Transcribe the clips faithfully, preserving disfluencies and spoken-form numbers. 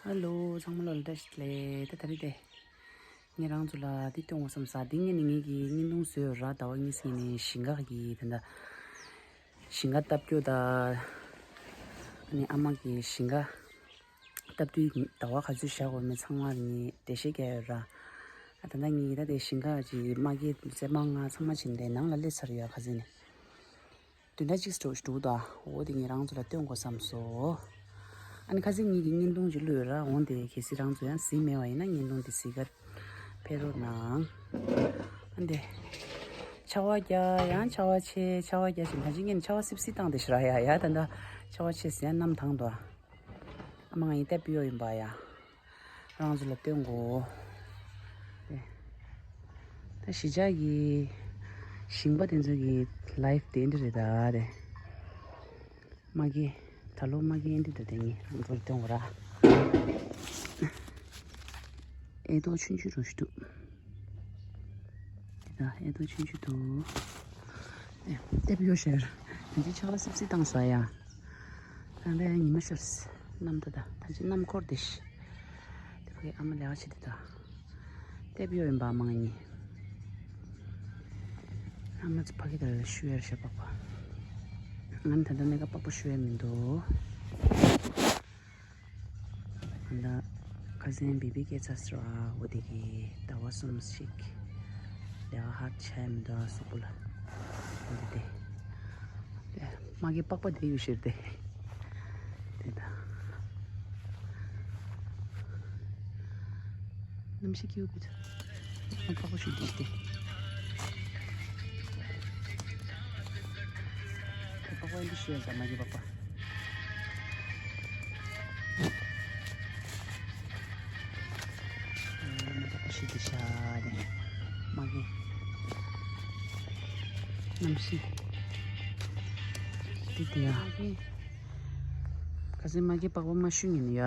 ཧ་ལོ། ཚང་མ་ལོ་ལ་བཀྲ་ཤིས་བདེ་ལེགས། ད་ད་རེས་དེ་ངས་རང་ཚོ་ལ་འདི་སྟོན་དགོས་བསམ་ས། འདི་ངས་ནི་ངེད་ཀྱི་བརྙན་ཐུང་བཟོས་ཡོད་ར། ཟླ་བ་གཉིས་ཀྱི་ནི་ཞིང་ཁ་གི་ད་ད་ཞིང་ཁ་བཏབ་རྒྱུ་ད། ཨ་ནི་ཨ་མ་གི་ཞིང་ཁ་བཏབ་དུས་ཟླ་བ་ག་ཚོད་བཞག་དགོས་མེད་ཚང་མ་ནི་འགྲེལ་བཤད་རྒྱག་ཡོད་ར། ཨ་ད་ད་ངས་ད་དེ་ཞིང་ཁ་ཅིག་མ་གི་རྩེད་མ་ང་ཚང་མ་བྱིན་ཏེ་ནང་ལ་སླེབས་ཚར་ཡོད་ག་ཚོད་ནི། དོན་དག་གཅིག་འགྲོ་འགྲོ་ད། འོ་དེ་ངས་རང་ཚོ་ལ་སྟོན་དགོས་བསམ་སོང་། ཨ་ནི་ཁ་སང་ངེད་ཀྱི་བརྙན་ཐུང་ཅིག་བླུགས་ཡོད་ར། འོ་དེ་གལ་སྲིད་རང་ཚོ་ཡང་གཟིགས་མེད་པ་ཡིན་ན་བརྙན་ཐུང་དེ་གཟིགས་ག་ཕེབས་རོགས་གནང་། ཨ་འདི་ཆར་པ་རྒྱག་ཡང་ཆར་པ་ཆེ་ཆར་པ་རྒྱག་བཞིན་ད་ཅི་ངས་ནི་ཆར་པ་སིབ་སིབ་བཏང་དེ་ཤི་ར་ཡ་ཡ། ད་ད་ཆར་པ་ཆེ་ཟེར་ཡང་གནམ་དྭངས་འདུག་ཨ་མ་ང་ཡི་ལྟ་བུ་ཡོད་ཡིན་པ་ཡ། རང་ཚོ་ལ་སྟོན་དགོས། ད་གཞིས་ཆགས་ཀྱི་ཞིང་པ་དེ་ཚོ་གི་ལའིཕ་དེ་འདི་རེད་ད་རེད། མ་གི་ད་ལོ་མ་གི་འདི་ད་དེ་ངས་རང་ཚོ་ལ་སྟོན་དགོས་ར། ཨེ་ཏོག་ཆུང་ཆུང་རུ་ཞིག་འདུག་ད་ཨེ་ཏོག་ཆུང་ཆུང་འདུག་ཨེ་ལྟ་བུ་ཡོད་ཤེར། ད་ཅི་ཆར་པ་སིབ་སིབ་བཏང་ས་ཡ། ད་ལྟ་ཡང་ཉི་མ་ཤར། གནམ་ད་ད་ད་ཅི་གནམ་འཁོར་དེ་ཤི། དེ་ཕ་གི་ཨ་མ་ལས་ཀ་བྱེད་དེ་ད། ལྟ་བུ་ཡོད་ཡིན་པ་མང་ཉི། ཨ་མ་ཚོ་ཕ་གི་ད་ལ་ཤུ་ཡར་ཤ་པགས་པ། ང་ནི་ད་ལྟ་གནས་སྐབས་པགས་པ་ཤུ་ཡ་མི་འདུག་ཨ་ད་ཁ་སང་བི་བི་སྐད་ཆ་ཟེར་བ་འོ་དེ་གི་ཟླ་བ་གསུམ་ཞིག་ལས་ཀ་ཧར་ཆ་མི་འདུག་གཟུགས་པོ་ལ། འོ་དེ་དེ། མ་གི་པགས་པ་དེ་ཡོད་ཤེར་དེ། དེ་ད། གནམ་གཤིས་སྐྱིད་པོ་འདུག་ཨ་པགས་པ་ཤུ་དེ་ཤི་དེ། པགས་པ་འདི་ཤི་ཡ་ད་མ་གི་པགས་པ། ཨ་མ་པགས་པ་ཤི་དེ་ཤ་དེ། མ་གི། གནམ་གཤིས་འདི་དེ་ཡ། ཁ་སང་མ་གི་པགས་པ་མ་ཤུ་ཉིན་ཡ།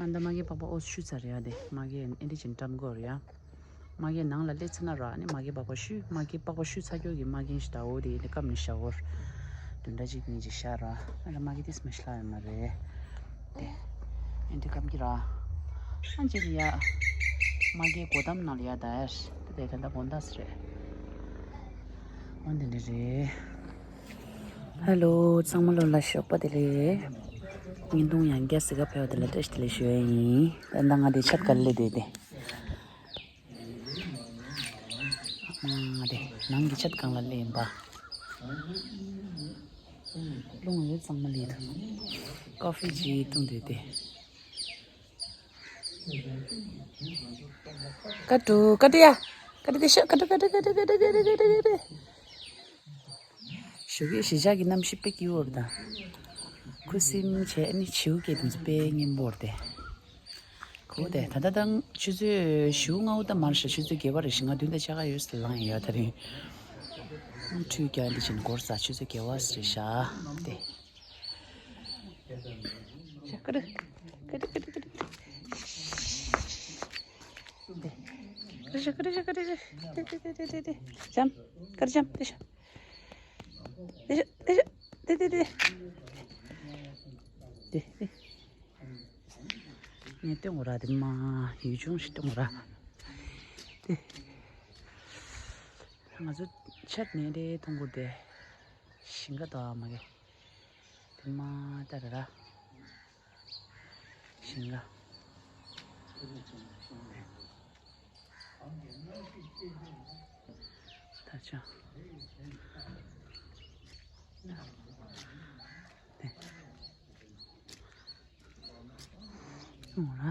ཨ་ད་མ་གི་པགས་པ་ཨོ་ཤུ་ཚར་ཡ་དེ། མ་གི་ཨེ་འདི་ཅིན་ཏམ་གོར་ཡ། མ་གི་ནང་ལ་སླེབས་ཚར་ན་ར་ཨ་ནི་མ་གི་པགས་པ་ཤུ། མ་གི་པགས་པ་ཤུ་ཚར་རྒྱུ་གི་མ་གི་ཤི་ད་འོ་དེ་ཡིན་དེ་སྐམ་ནི་ཤ་གོར། དུན་ད་ཅིག་ཉིན་ཅིག་ཤ་ར། ཨ་ད་མ་གི་དེ་སྨ་ཤི་ལ་ཡོད་མ་རེད། དེ། ཨེ་འདི་སྐམ་གི་ར། ཨ་ཅིག་ཡ། མ་གི་གོ་དམ་ནང་ལ་ཡ་ད་ཡ། དེ་དེ་ད་ད་གོ་འདའ་སི་རེད། འོ་འདི་འདྲ་རེད། ཧ་ལོ། ཚང་མ་ལོ་ལ་ཞོགས་པ་བདེ་ལེགས། བརྙན་ཐུང་ཡང་བསྐྱར་གཟིགས་ག་ཕེབས་པ་དེ་ལ་བཀྲ་ཤིས་བདེ་ལེགས་ཞུ་ཡ་ཡིན། ད་ལྟ་ང་དེ་ཆད་ག་ལེ་དེ་དེ། ཨ་དེ་ནང་གི་ཆད་གང་ལ་ལེན་པ། རླུང་ཡོད་ཚང་མ་ལེ་དུ། ཀོ་ཧྥི་ཅིག་བཏུང་དེ་དེ། ཀ་ཏུ་ཀ་ཏུ་ཡ། ཀ་ཏུ་དེ་ཤོག་ཀ་ཏུ་ཀ་ཏུ། ཞོགས་ཀས་གཞིས་ཆགས་ཀྱི་གནམ་གཤིས་དཔེ་སྐྱིད་པོ་རེད་ད། ཁུ་སིམ་བྱས་ནི་བྱིའུ་སྐད་དེ་ཚོ་དཔེ་སྙན་པོ་རེད་དེ། ཁོ་དེ་ད་ལྟ་དང་ཆུ་ཚོད་བཞི་ལྔ་བོ་ད་མར་ཤ། ཆུ་ཚོད་བརྒྱད་པ་རེད་ཤི། ང་མདུན་དེ་ཆ་ག་ཡོད་སི་ལངས་ཡོད་ད་རིང་། ཁྲུས་རྒྱག་འདི་བྱིན་སྒོར་ས་ཆུ་ཚོད་བརྒྱད་པ་རེད་ཤ་དེ། ཤ་ཀ་རུ་ཀ་རུ་ཀ་རུ་ཀ་རུ་ཀ་རུ། དེ། ཀ་རུ་ཤ་ཀ་རུ་ཤ་ཀ་རུ་ཤ། དེ་དེ་དེ་དེ་དེ་དེ། འཇམ། ཀ་རུ་འཇམ་དེ་ཤ། དེ་ཤ་དེ་ཤ་དེ་དེ་དེ། དེ་དེ། ངས་སྟོན་དགོས་ར་དེ་མ་ཡུལ་ལྗོངས་ཤིག་སྟོན་དགོས་ར། དེ། ང་ཚོ་ཆད་ནས་དེ་མཐོང་གོ་དེ། ཞིང་ཁ་དོ་མ་གི། དེ་མ་ད་ར་ར། ཞིང་ཁ། ད་ཆ། དེ། ཨོ་ར།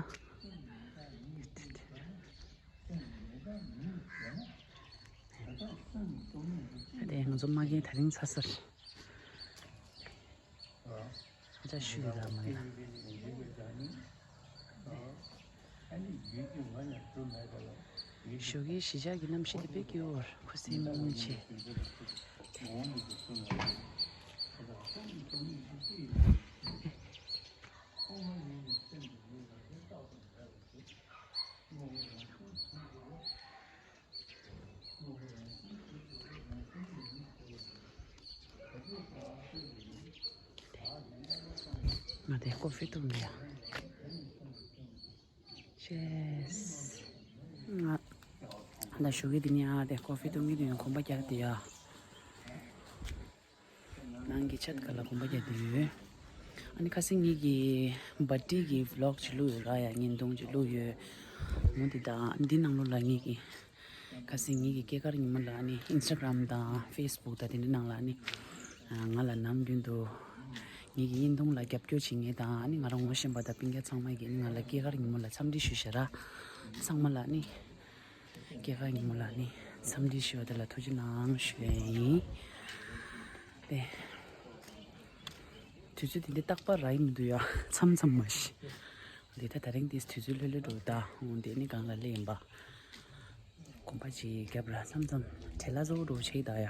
དེ་ང་ཚོ་མ་གི་ད་རིང་ཚ་ས་རེད། ཨ་ཅག་ཤུ་ཡི་ལ་མ་ཡ། ཞོགས་ཀའི་གཞིས་ཆགས་ཀྱི་གནམ་གཤིས་དེ་དཔེ་སྐྱིད་པོ་རེད། ཁུ་སིམ་བྱས། ང་དེ་ཀོ་ཧྥི་འཐུང་གི་ཡ། ཤེས། ང་ད་ཞོགས་ཀས་དེ་ནས་ཨ་དེ་ཀོ་ཧྥི་འཐུང་གི་དུས་གོམ་པ་རྒྱག་དེ་ཡ། ནང་གི་ཆད་ག་ལ་གོམ་པ་རྒྱག་དེ་ཡོད། ཨ་ནི་ཁ་སང་ངེད་ཀྱི་བར་ཐི་ཌེ་གི་བི་ལོག་ཅིག་བླུགས་ཡོད་ར་ཡ། བརྙན་ཐུང་ཅིག་བླུགས་ཡོད། འོ་དེ་དང་འདི་ནང་ལོགས་ལ་ངེད་ཀྱི་ཁ་སང་ངེད་ཀྱི་སྐྱེས་སྐར་ཉིན་མོ་ལ་ནི་ཨིན་སི་ཊ་གྷ་རམ་དང་ཕེ་སི་བུག་དང་དེ་འདྲ་ནང་ལ་ནི་ང་ལ་ནམ་རྒྱུན་དུ་ངེད་ཀྱི་བརྙན་ཐུང་ལ་རྒྱབ་སྐྱོར་བྱེད་མཁན་དང་ཨ་ནི་ང་རང་ངོ་ཤེས་པ་དང་སྤུན་ཀྱག་ཚང་མ་གིས་ནི་ང་ལ་སྐྱེས་སྐར་ཉིན་མོ་ལ་འཚམས་འདྲི་ཞུས་ཤག་ར། ཚང་མ་ལ་ནི་སྐྱེས་སྐར་ཉིན་མོ་ལ་ནི་འཚམས་འདྲི་ཞུ་བ་དེ་ལ་ཐུགས་རྗེ་གནང་ཞུ་ཡ་ཡིན། དེ་དུས་ཚོད་དེ་འདྲ་རྟག་པར་རག་གི་མི་འདུག་ཡ། མཚམས་མཚམས་མ་གཞི། འདི་ད་དེ་རིང་དེ་དུས་ཚོད་ལྷོད་ལྷོད་འགྲོ་ད། འོ་འདི་ནི་སྒང་ལ་སླེབས་ཡིན་པ། གོམ་པ་ཅིག་བརྒྱབ་ར། མཚམས་མཚམས་བྲེལ་བ་བཟོ་འགྲོ་བྱེད་ད་ཡ།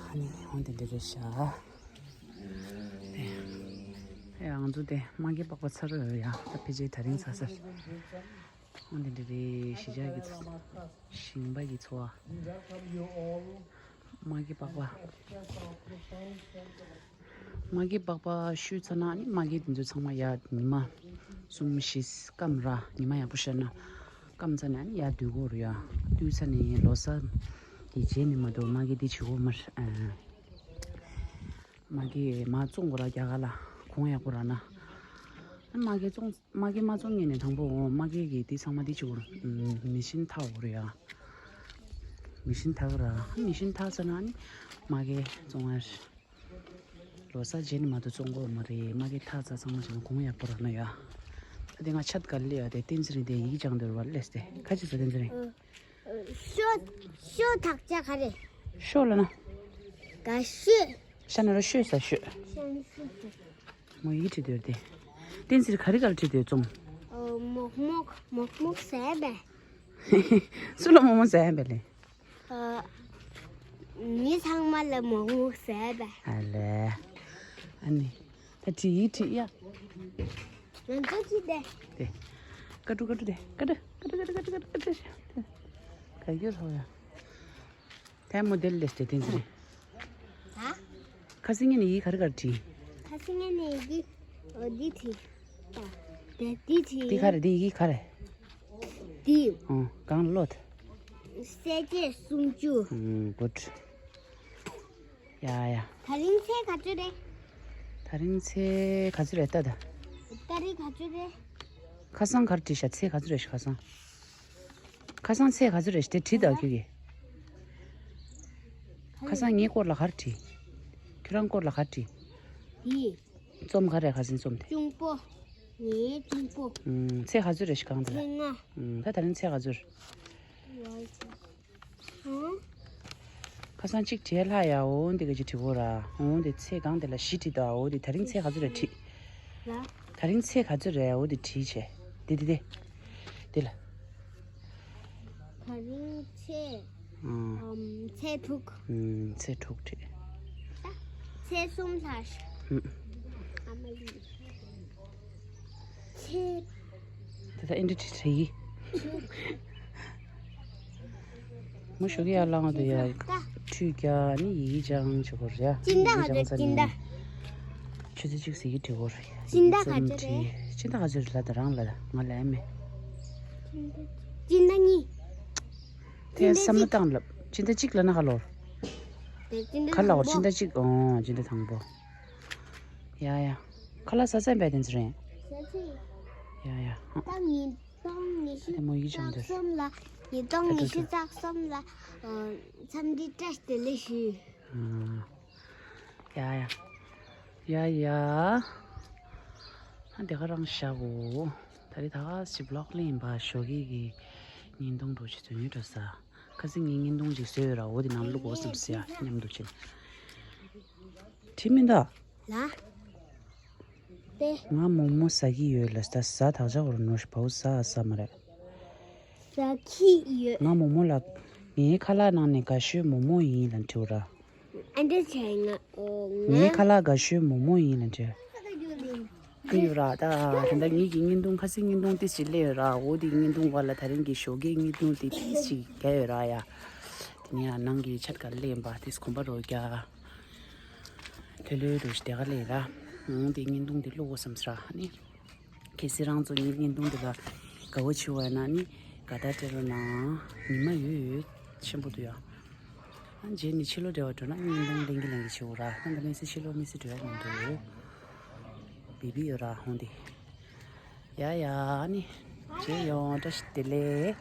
ཨ་ནི་འོ་འདི་འདྲ་རེད་ཤག་དེ་ཡ་ང་ཚོ་དེ་མ་གི་པགས་པ་ཚར་རོ་ཡ། ད་ཕལ་ཆེར་དེ་རིང་ཚར་ཚར། འོ་འདི་འདྲ་རེད། གཞིས་ཆགས་ཀྱི་ཚོ། ཞིང་པ་གི་འཚོ་བ། མ་གི་པགས་པ། མ་གི་པགས་པ་བཤུས་ཚར་ན་ནི་མ་གི་དེ་ཚོ་ཚང་མ་ཡར་ཉི་མ་གསུམ་བཞི་སྐམ་ར། ཉི་མ་ཡག་པོ་ཤར་ན་སྐམ་ཚར་ན་ནི་ཡར་བསྡུ་དགོས་རེད་ཡ། བསྡུས་ཚར་ནས་ལོ་གསར་གྱི་རྗེས་ནས་མ་གཏོགས་མ་གི་འདི་བྱེད་དགོས་མ་རེད། མ་གི་མར་བཙོང་དགོས་ར། རྒྱ་གར་ལ་གོང་ཡག་པོ་རག་ན། མ་གི་བཙོང་མ་གི་མ་བཙོང་ངེས་ནས་དང་པོ་མ་གི་གི་དེ་ཚང་མ་དེ་བྱེད་དགོས་རེད། མེ་ཤིན་འཐག་དགོས་རེད་ཡ། མེ་ཤིན་འཐག་ར། མེ་ཤིན་འཐག་ཚར་ན་ནི་མ་གི་བཙོང་ཡ། ལོ་གསར་རྗེས་ནས་མ་གཏོགས་བཙོང་དགོས་མ་རེད། མ་གི་འཐག་ཚར་ཚང་མ་བྱས་ན་གོང་ཡག་པོ་རག་ན་ཡ། ད་དེ་ང་ཆད་ག་ལེ་ཡ། དེ་བསྟན་འཛིན་རིང་དེ་ཡིག་སྦྱང་འདོད་པ་ལས་དེ་ཁ་ཅིག་ཟ་བསྟན་འཛིན་རིང་། ཤོ། ཤོ་དག་ཆ་ག་རེ། ཤོ་ལ་ན། ག་ཤོད། ཤ་ན་རོ་ཤོད་ས་ཤོད། ཤ་ན་ཤོད་དེ། མོ་ཡིག་བྲིས་འདོད་དེ། བསྟན་འཛིན་ག་རེ་ག་རེ་བྲིས་འདོད་རྩོམ། མོག་མོག་མོག་མོག་ཟས་པས། སུ་ལ་མོག་མོག་ཟས་པས་ལེ། མི་ཚང་མ་ལ་མོག་མོག་ཟས་པས། ཨ་ལས། ཨ་ནི། ད་བྲིས་ཡིག་བྲིས་ཡ། ང་ཚོ་ཅི་དེ། དེ། ཀ་ཀྲུ་ཀ་ཀྲུ་དེ། ཀ་ཀྲུ་ཀ་ཀྲུ་ཀ་ཀྲུ་ཀ་ཀྲུ། ག་ཡོད་རོ་ཡ། དེ་མོ་དེ་ལས་དེ་བསྟན་འཛིན་རིང་། ཧ། ཁ་སང་ངས་ནི་ཡིག་ག་རེ་ག་རེ་བྲིས། ཁ་སང་ངས་ནི་ཡིག་འོ་འདི་བྲིས། དེ་འདི་བྲིས། འདི་ག་རེ། འདི་ཡིག་ག་རེ། འདི། ཨོ་གང་ལོད། གསལ་བྱེད་སུམ་ཅུ། ཨུམ་གུཌ། ཡ་ཡ། ད་རིང་ཚེས་ག་ཚོད་རེད། ད་རིང་ཚེས་ག་ཚོད་རེད་ལྟ་ད། ད་རིང་ག་ཚོད་རེད། ཁ་སང་ག་རེ་བྲིས་ཤག་ཚེས་ག་ཚོད་རེད་ཤག་ཁ་སང་། ཁ་སང་ཚེས་ག་ཚོད་རེད་ཤག་དེ་བྲིས་ད་ཁྱོད་ཀྱིས། ཁ་སང་ངའི་སྐོར་ལ་ག་རེ་བྲིས། ཁྱོད་རང་སྐོར་ལ་ག་རེ་བྲིས། དེ། རྩོམ་ག་རེ་ཁ་སང་རྩོམ་དེ། གཅུང་པོ། ངའི་གཅུང་པོ། ཨུམ་ཚེས་ག་ཚོད་རེད་ཤག་གང་དེ་ལ། ཚེས་ལྔ། ཨུམ་ད་ད་རིང་ཚེས་ག་ཚོད་རེད། ཨང་། ཁ་སང་གཅིག་བྲིས་ལྷག་ཡ། འོ་འདི་ག་ཅིག་བྲིས་གོ་ར། འོ་འདི་ཚེས་གང་དེ་ལ་བཞི་བྲིས་དང་། འོ་འདི་ད་རིང་ཚེས་ག་ཚོད་རེད་བྲིས། ལ། ད་རིང་ཚེས་ག་ཚོད་རེད། འོ་འདི་བྲིས་བྱས། འདི་འདི་འདི། འདི་ལ། ད་རིང་ཚེས། ཨང་། ཨམ་ཚེས་དྲུག་ཨུམ་ཚེས་དྲུག་བྲིས། ད་ཚེས་གསུམ་ལྷག་ཤག་ཨུམ། ཨ་མ་ལི། ཚེ། དེ་ད་ཨིན་དྲི་ཁྲི་ཁྲི་ཡི། མོ་ཞོགས་ཀས་ཡར་ལངས་དུས་ཡ། ཁྲུས་རྒྱག་ནི་ཡིག་སྦྱང་བྱེད་དགོས་རེད་ཡ། སྤྱི་ཟླ་ག་ཚོད། སྤྱི་ཟླ། ཆུ་ཚོད་གཅིག་ཟེར་གྱི་བྲིས་དགོས་རེད་ཡ། སྤྱི་ཟླ་ག་ཚོད་རེད། སྤྱི་ཟླ་ག་ཚོད་རེད་ལབ་ད་རང་ལ་ང་ལ་ཨེ་མེད། སྤྱི་ཟླ་གཉིས། དེ་བསམ་བློ་བཏང་ལབ། སྤྱི་ཟླ་གཅིག་ལབ་ན་ག་ལོར། དེ་སྤྱི་ཟླ་ག་ལ་འོ་དང་པོ། སྤྱི་ཟླ་གཅིག་ཨོ་སྤྱི་ཟླ་དང་པོ། ཡ་ཡ། ཁ་ལག་ཟ་ཚར་བས་དེ་ཚོ་རེད། ཟ་ཚར། ཡ་ཡ། ད་ཉིས་སྟོང་ཉི་ཤུ་རྩ་གསུམ་ལ། ཉིས་སྟོང་ཉི་ཤུ་རྩ་གསུམ་ལ། ཨ་འཚམས་འདྲི་བཀྲ་ཤིས་བདེ་ལེགས་ཞུ། ཨ། ཡ་ཡ། ཡ་ཡ། ཨ་དེ་ག་རང་བཞག་གོ། ད་རེས་ད་ག་ཞིབ་ལོག་ལེན་པ་ཞོགས་ཀས་ཀྱི་བརྙན་ཐུང་འགྲོ་ཆུ་ཚོད་ཉུལ་འགྲོ་ས། ཁ་སང་ངས་བརྙན་ཐུང་ཅིག་བཟོས་ཡོད་ར། འོ་དེ་ནང་བླུག་གོ་བསམ་སི་ཡ་མཉམ་དུ་ཕྱིན། དྲི་མི་འདུག་ལ། ཏེ། ང་མོག་མོག་ཟ་གི་ཡོད་ལ། ད་ཟ་དག་ཆ་བར་ནོར་བའོ་ཟ་ཟ་མ་རེད། ཟ་གི་ཡོད། ང་མོག་མོག་ལ། ངའི་ཁ་ལག་ནང་ནས་དགའ་ཤོས་མོག་མོག་ཡིན་ལ་འདྲི་བ་ར། ཨ་འདྲ་བྱས་ང་ངའི་ཁ་ལག་དགའ་ཤོས་མོག་མོག་ཡིན་ལ་འདྲི། ཨ་ཡོད་ར། ད་དེ་འདྲ་ངེད་ཀྱི་བརྙན་ཐུང་ཁ་སང་བརྙན་ཐུང་ཏི་ཞིག་སླེབས་ཡོད་ར། འོ་དེ་བརྙན་ཐུང་བར་ལ་ད་རིང་གི་ཞོགས་ཀའི་བརྙན་ཐུང་དེ་ཏི་ཞིག་རྒྱག་ཡོད་ར་ཡ། དེ་ནས་ཡང་ནང་གི་ཆར་ག་སླེབས་པ་ཏི་གོམ་པ་རོ་རྒྱག་ལྷོད་ལྷོད་རུ་ཞིག་དེ་ག་ལེ་ར། ཧུང་དེ་བརྙན་ཐུང་དེ་བླུག་དགོས་བསམ་སྲ་ནི། གལ་སྲིད་རང་ཚོ་ངའི་བརྙན་ཐུང་དེ་ལ་དགའ་བོ་བྱུང་བ་ན་ནི་དགའ་རྟགས་སྤྲད་རོགས་གནང་། ཉི་མ་ཡོད་ཡོད་ཆེན་པོ་འདུག་ཡ། ཨ་རྗེས་ནི་ཕྱི་ལོགས་འབྲེལ་བ་འགྲོ་ན་བརྙན་ཐུང་ལེན་གི་ལེན་གི་བྱེད་འོ་ར། ད་ད་མི་སི་ཕྱི་ལོགས་མི་སི་འགྲོ་ཡ་མི་འདུག་བི་བི་ཡོད་ར་ཧོང་དེ། ཡ་ཡ་ཨ་ནི། རྗེས་ཡོང་། བཀྲ་ཤིས་བདེ་ལེགས།